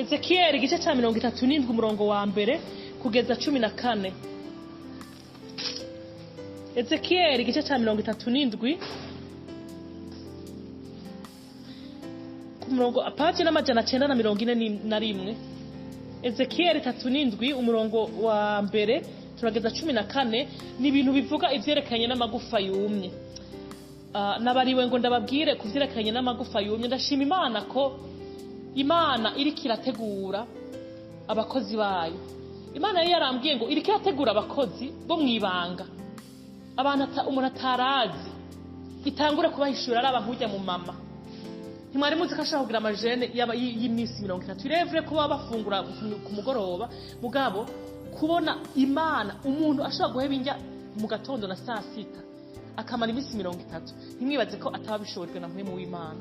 Ezekiyeli igice cya 37, umurongo wa mbere kugeza 14. Ezekiyeli igice cya 37 ku murongo, paji n'941. Ezekiyeli 37, umurongo wa mbere turageza 14. Ni ibintu bivuga ivyerekeranye n'amagufa yumye. Nabariwe ngo ndababwire ku vyerekeranye n'amagufa yumye. Ndashima Imana ko Imana iriko irategura abakozi bayo. Imana yari yarambwiye ngo iriko irategura abakozi bo mwibanga, abantu umuntu atarazi, itangure kubahishura. Araba nk'ujya mu mama, ntimwari muzi ko ashobora kugira amajene y'iminsi 30. Irevure ko baba bafungura ku mugoroba, mugabo kubona Imana umuntu ashobora guheba indya mu gatondo na saa sita akamara iminsi 30, ntimwibaze ko ataba abishobojwe na mpwemu w'Imana.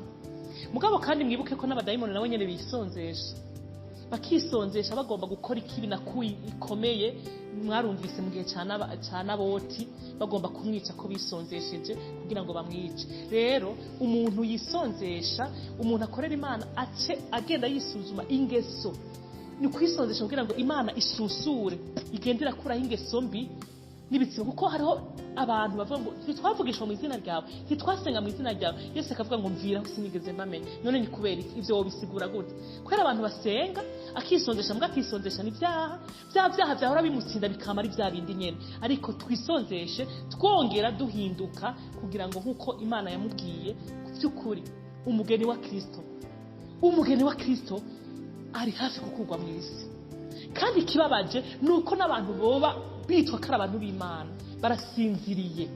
Mugabo kandi mwibuke ko n'abadayimoni nabo nyene bisonzesha, bakisonzesha bagomba gukora ikibi na kuyi ikomeye. Mwarumvise mu gihe ca Naboti bagomba kumwica, ko bisonzesheje kugira ngo bamwice. Rero umuntu yisonzesha, umuntu akorera Imana ace agenda yisuzuma ingeso. Ni kwisonzesha kugira ngo Imana isusure, igende irakuraho ingeso mbi n'ibitsibo, kuko hariho abantu bavuga ngo ntitwavugishwa mu izina ryawe, ntitwasenga mu izina ryawe. Yesu akavuga ngo mvira aho, sinigeze mbamenya. None ni kubera iki? Ivyo wobisigura gute? Kubera abantu basenga akisonzesha, mbwa akisonzesha ni ibyaha, bya byaha vyahora bimutsinda bikama ari bya bindi nyene. Ariko twisonzeshe twongera duhinduka, kugira ngo nk'uko Imana yamubwiye, ku by'ukuri umugeni wa Kristo, umugeni wa Kristo ari hafi gukurwa mu isi. Kandi ikibabaje ni uko n'abantu boba bitwa ko ari abantu b'Imana barasinziriye,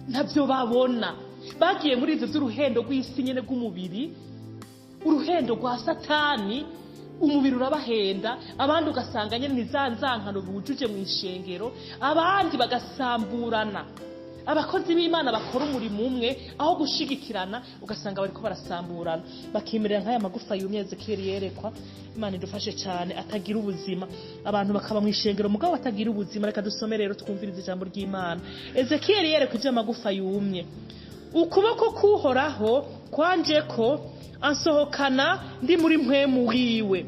ntabyo babona. Bagiye muri ivyo by'uruhendo rw'isi nyene, rw'umubiri, uruhendo rwa Satani. Umubiri urabahenda. Abandi ugasanga nyene ni za nzankano bujuje mu ishengero, abandi bagasamburana. Abakozi b'Imana bakora umurimo umwe, aho gushigikirana ugasanga bariko barasamburana, bakimerera nk'aya magufa yumye Ezekiyeli yerekwa. Imana idufashe cyane, atagira ubuzima. Abantu bakaba mu ishengero mugabo batagira ubuzima. Reka dusome rero, twumvirize ijambo ry'Imana. Ezekiyeli yerekwa iby'amagufa yumye. Ukuboko k'Uhoraho kwanje ko ansohokana ndi muri mpwemu wiwe,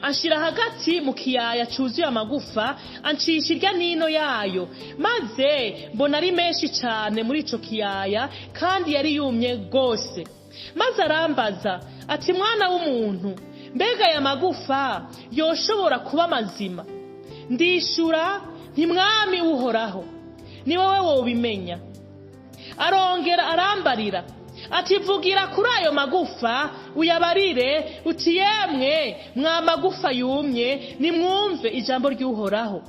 anshira hagati mu kiyaya cyuzuye amagufa, ancisha irya nino yayo, maze mbona ari menshi cyane muri ico kiyaya, kandi yari yumye rwose. Maze arambaza ati: "Mwana w'umuntu, mbega aya magufa yoshobora kuba mazima?" Ndishura nti: "Mwami Uhoraho, ni wowe wobimenya." Arongera arambarira ati: "Vugira kuri ayo magufa, uyabarire uti: 'Yemwe mwa magufa yumye, nimwumve ijambo ry'Uhoraho.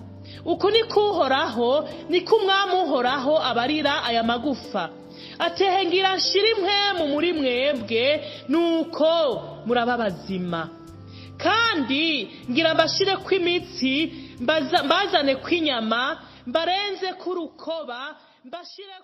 Uku niko Uhoraho, niko Umwami Uhoraho abarira aya magufa, atehe ngira nshira impwemu muri mwebwe, nuko muraba bazima. Kandi ngira mbashire kw'imitsi, mbazane kw'inyama, mbarenze k'urukoba, mbashire."